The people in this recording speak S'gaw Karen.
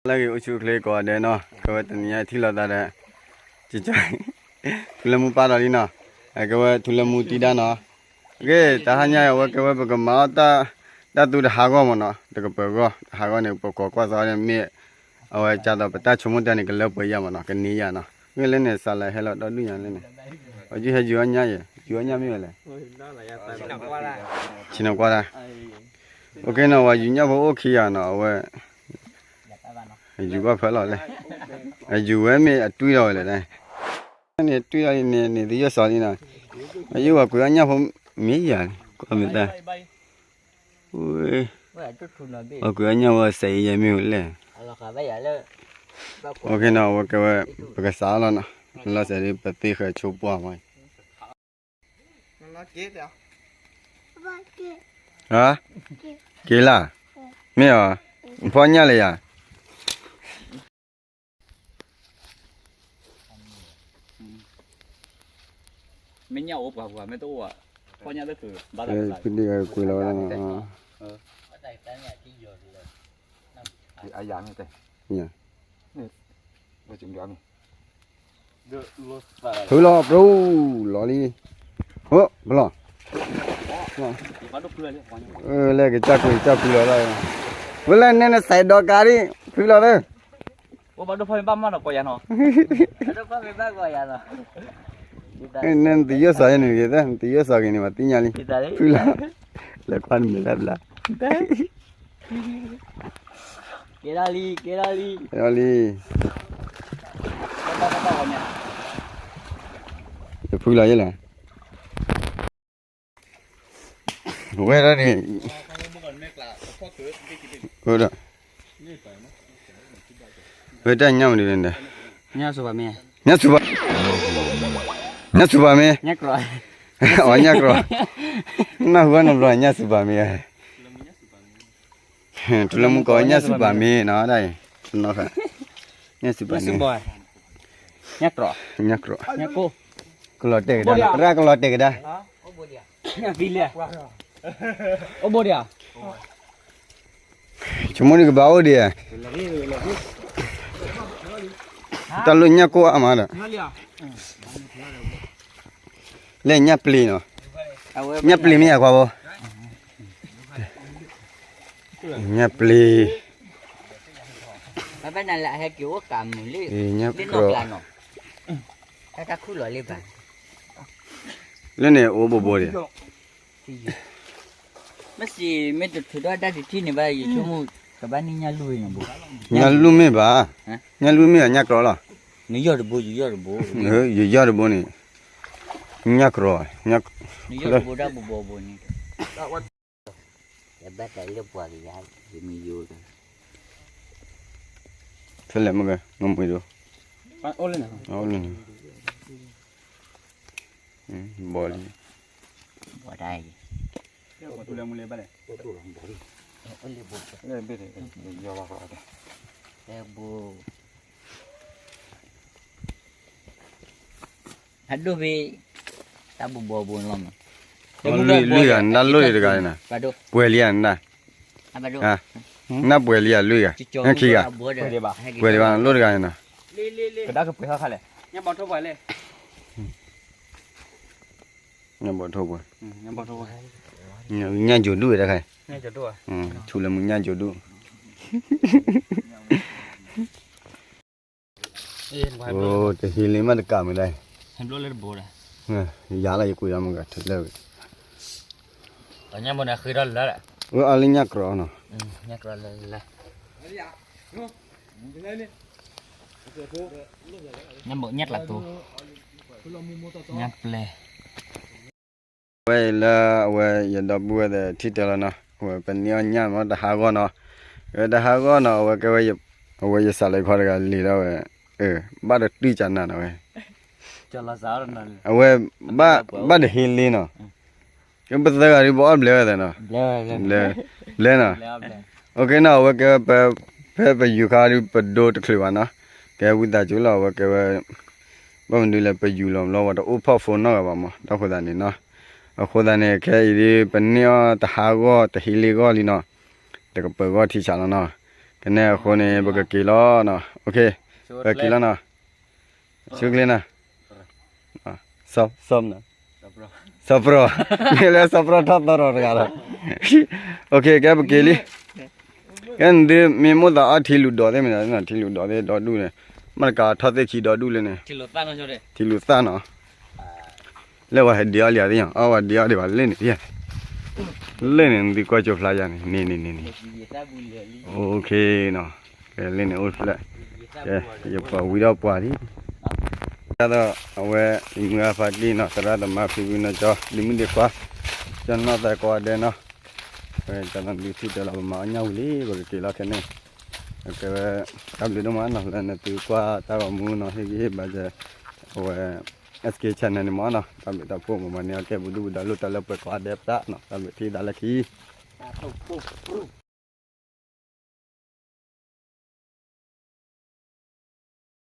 လၢဂ့ၤ အိၣ်ဆူၣ်အိၣ်ချ့ကိးဂၤဒဲးနီၤ, ကဲဝဲတနံၤညါထံၣ်လိာ်သးဒီး ကက ထူလၢမူပၢ်ဒီးလံနီၤ, ကဲဝဲထူလၢမူတံၢ်ဒၣ်နီၤ, ဂ့ၤ တဟါညါအဝဲကဲဝဲပကမၤအီၣ်တၢ်သူတဟးဂီၢ်မးနီၤ, တကပၤဂီၢ် တဟးဂီၢ်န့ၣ် ပကိးကွၢ်သီန့ၣ်မ့ၢ် အဝဲကၢ်သိးပတၢ်ဆိကမိၣ်တၢ်န့ၣ် ကလၢပှဲၤယၤမးနီၤ, ကန့ၢ်ယၤနီၤ, ဂ့ၤလၢန့ၣ် စးလၢဟဲလီၤဒီဒူၣ်ညါလၢန့ၣ်, အယူၢ်ဟဲယူၤအီၣ်ညၣ်ယဲ, ယူၤအီၣ်ညၣ်မ့ၢ်ဝဲလဲၣ်, ဆ့ၣ်နီၤကွၢ်တၢ်, အိၣ်ခ့နီၤ ဝဲယူၤညၣ်ဖိအိၣ်ခံဂၤနီၤ, အဝဲ ယူၤဘၣ်ဖၢလီၤလဲၣ်, အယူၤဝဲမ့ၢ်အတွံၢ်ဒီးဝဲလဲၣ်, န့ၣ်တွံၢ်ဒီးန့ၣ် န့ၣ်သယိၣ်စီၤလံနီၤ, အယုၢ်ဝဲကွံာ်အီၣ်ညၣ်ဖိမ့ၢ်ယၤ, ကွၢ်မ့ၢ်တၢ်, ဝဲကွံာ်အီၣ်ညၣ်ဝဲစဲးအံၤယဲမ့ၢ်ဝဲလဲၣ်, အိၣ်ခ့နီၤ အဝဲကဲဝဲ ပကစးအီၣ်လီၤနီၤ, လီၤစဲးဒ် ပသ့ဃဲၤဆိပှၢ်မး ဟါ, က့ၤလၢ်, မ့ၢ်အီၤ, ဖီညၣ်လၢယၤ, မ့ၢ်ညၣ်အိၣ်ပှၤပှၤ မ့ၢ်တအိၣ်ဘၣ်, ဖီညၣ်တဖုး, ဖုဒံးကွံာ်လီၤဝဲလီၤ, အယၤမ့ၢ်တဲ ဖုလီၤ ပရူလီၤလံ, အိၣ် ပလီၤ, လဲၤကစၢ်ကွံာ်ကစၢ်ဖုလီၤလီၤ, ဝဲလၢန့ၣ်နစဲးဒီးကးဒံး ဖုလီၤလၢ, အိၣ်ဘၣ်ဒိၣ်ဖီမ့ၢ်ဘၣ်မးနီၤ ကိးယၤနီၤ, နသယိၣ်စီၤယဲန့ၣ်ဂ့ၤသၢ နသယိၣ်စီၤဂ့ၤန့ၣ် ပှၤသ့ၣ်ညါလံ, ဖုလီၤ, လဲၤခွါနမဲာ်လၢဘျါ ကဲဒၣ်လံ ကဲဒၣ်လံ, လီၤလံ, ယဖုလီၤယဲလီၤ, ဝဲဒၣ်န့ၣ်, ဒီး, ဝဲတၢ်ညၣ်မနုၤလဲၣ်, ညၣ်စူၤဘၣ်မ့ၢ်, ညၣ်စူၤဘၣ်, ညၣ်စူၤဘၣ်မ့ၢ်, အီၤညၣ်ကြီ, နၢ်ဟူဘၣ်နီတဘျီ ညၣ်စူၤဘၣ်မ့ၢ်, ထူလၢမူကိးညၣ်စူၤဘၣ်မ့ၢ်နီၤ ဒၣ်အံၤ, ညၣ်စူၤဘၣ်မ့ၢ်, ညၣ်ကြီ, ကလီၤတဲာ်ကဒါ, ရၣ်ကလီၤတဲာ်ကဒါ, ဆိကမိၣ်ဒံးကဘၣ်အိၣ်ဒံးဧါ, တၢ်လိၣ်ညၣ်ကိၢ်အါမးဒီး, လၢညၣ်ပျ့ၤနီၤ, ညၣ်ပျ့ၤမ့ၢ်ယၤခွါဖိ, ညၣ်ပျ့ၤ, ညၣ်ကြီ, လၢန့ၣ်အိၣ်ဘိဘိဒံး မ့ၢ်စံး မ့ၢ်တထုးထီၣ်တၢ်တထံၣ်န့ၣ်ဘၣ် ယဆိကမိၣ် ကဘၣ်န့ၢ်ညၣ်လူၢ်န့ၣ်ဘိ, ညၣ်လူၢ်မ့ၢ်ဘၣ်, ညၣ်လူၢ်မ့ၢ်ဘၣ် ညၣ်ကြီလီၤ, နယီၢ်တဘိ ယယီၢ်တဘိ, ယယီၢ်တဘိန့ၣ်, ညၣ်ကြီ, နယီၢ်တဘိတၢ်ဘိဘိဘိန့ၣ်, ယဘၣ်တၢ်လၢပှၤကယၤ, ယမ့ၢ်ယိၣ်, ဖဲလဲၣ်မ့ၢ်ဂ့ၤ နမ့ၢ်ဒိ, အိၣ်လၢန့ၣ်, ဘီလံ, ဘီတၢ်အံၤ, တၢ်ဒိၣ်ဖဲ တၢ်ဘိဘိဘိလီၤမး, လွံၢ်ဂၤ နတၢ်လိၣ်တဂၤန့ၣ်, ပှဲၤလံဧါနတၢ်, နတၢ်ပှဲၤလံဧါ လွံၢ်ဂၤ, ခံဂၤ, ပှဲၤဒံးဘၣ် လိၣ်တဂၤန့ၣ်နီၤ, ကဒၣ်ကပှဲၤထီၣ်ခါလဲၣ်, ညၣ်ဘီထိၣ်ပှဲၤ, ညၣ်ဘီထိၣ်ပှဲၤ, ညၣ်ယိၤဒူၣ်တခါ, ထူလၢမူညၣ်ယိၤဒူၣ်, အိၣ် တဟံးလံမ့ၢ်တကးမ့ၢ်ဒၣ်, ယၤလၢယကွံာ်လီၤမ့ၢ်ဂၤထူလၢ, ဝဲအါလၢညၣ်ကြီနီၤ, ညၣ်ကြီလၢ, ညၣ်ဘီ ညၣ်ကျးတိ, ညၣ်ပျဲၢ် ဝဲအံၤလၢအဝဲယဒီပုၢ်ဝဲၢ်သ့ၣ်ထံၣ်တဲလီၤနီၤ, အဝဲပန့ၢ်အီၣ်ညၣ်မ့ၢ်တဟးဂီၢ်နီၤ, ဝဲတဟးဂီၢ်နီၤ အဝဲကဲဝဲ, အဝဲယစးလၢခီတဂၤလံာ်ဒၣ်ဝဲ, ဘၣ်တတုၤကနၤနီၤဝဲ, အဝဲ, ဘၣ်တဟ့လ့နီၤ, ကပသၢဂၤဒ်ပအီၣ်ဘျဲၣ်ဝဲသ့ၣ်နီၤ, ဘျဲၣ်နီၤ, အိၣ်ခ့နီၤ အဝဲကဲဝဲ, ဖဲပယူၤခါဒ်ပဒိတချုးဘၣ်နီၤ, ကဲဝံသးစူၤလီၤ အဝဲကဲဝဲ ဘၣ်မနုၤလဲၣ်ပယူၤလီၤလီၤ ပှၤတအိၣ်ဖီၣ်ဖိနီတဂၤဘၣ်မး ဒီးအဃိသတးန့ၣ်နီၤ, အဃိသတးန့ၣ် ခဲအံၤဒ်ပန့ၢ်အီၣ်တဟးဂီၢ်တဟ့လ့ဂီၢ်လံနီၤ, တကပၤဂီၢ်ထံဆးလီၤနီၤ, ကနဲအဃိန့ၣ် ပကက့ၤလီၤနီၤ, ပက့ၤလီၤနီၤ, ဆူကျ့နီၤ, စီပြၢ, မ့ၢ်လၢစီပြၢထီၣ်သီထီၣ်တဂၤလီၤ, ကဲပက့ၤလံ, ကဲနသုမ့ၢ်မိၣ်သးအီထံလူၤဒီးသ့ၣ်မနုၤ, ထံလူၤဒီးသ့ၣ်ဒီဒူၣ်န့ၣ်, မ့ၢ်တကးထီၣ်သ့ၣ်ခံဒီဒူၣ်လၢန့ၣ်, ထံလူၤသၣ်နီၤ လၢဝဲဟဲဒံးအီၣ်လံသ့ၣ်ညါ, အဝဲဒံးအီၣ်ဒံးဘၣ်လၢန့ၣ်, လၢန့ၣ်နသုကွၢ်ကၠိဖျါယၤန့ၣ်, န့ၣ်န့ၣ်န့ၣ်န့ၣ်, အိၣ်ခ့နီၤ, ကဲလၢန့ၣ်အိၣ်ဖျဲၣ်, ကဲ ယပှၤဝံၤဒီးပှၤလံ, ဒ်သိးအဝဲ ယမုၢ်ဂၤဖါတံၢ်နီၤ သရၣ်သမါဖံဖုနီၤ ကၠီ ဒ်မုၣ်ဒ့ခွါ, ကၠီနီၢ်သဲကိးဂၤဒဲးနီၤ, ဝဲဒ်သိးနသုထံၣ်တဲလီၤ ပမၤအီၣ်ညၣ်ဝံၤလံ ပကက့ၤလီၤခဲန့ၣ်, ကဲဝဲ တၢ်ဘျုးဒိၣ်မးနီၤ လၢနသုကွၢ်တၢ်ဂီၤမူနီၤ ဟ့ၣ်ဂံၢ်ဟ့ၣ်ဘါစၢၤ အဝဲ SK channel န့ၣ်မးနီၤ, တၢ်ဘျုးတၢ်ဖှိၣ်မးမးန့ၣ် အကဲပဒုၣ်ပဒါလိၣ်တၢ်လၢပှဲၤကိးဂၤဒဲးပသးနီၤ, တၢ်ဘျုးထံၣ်သးလၢခံ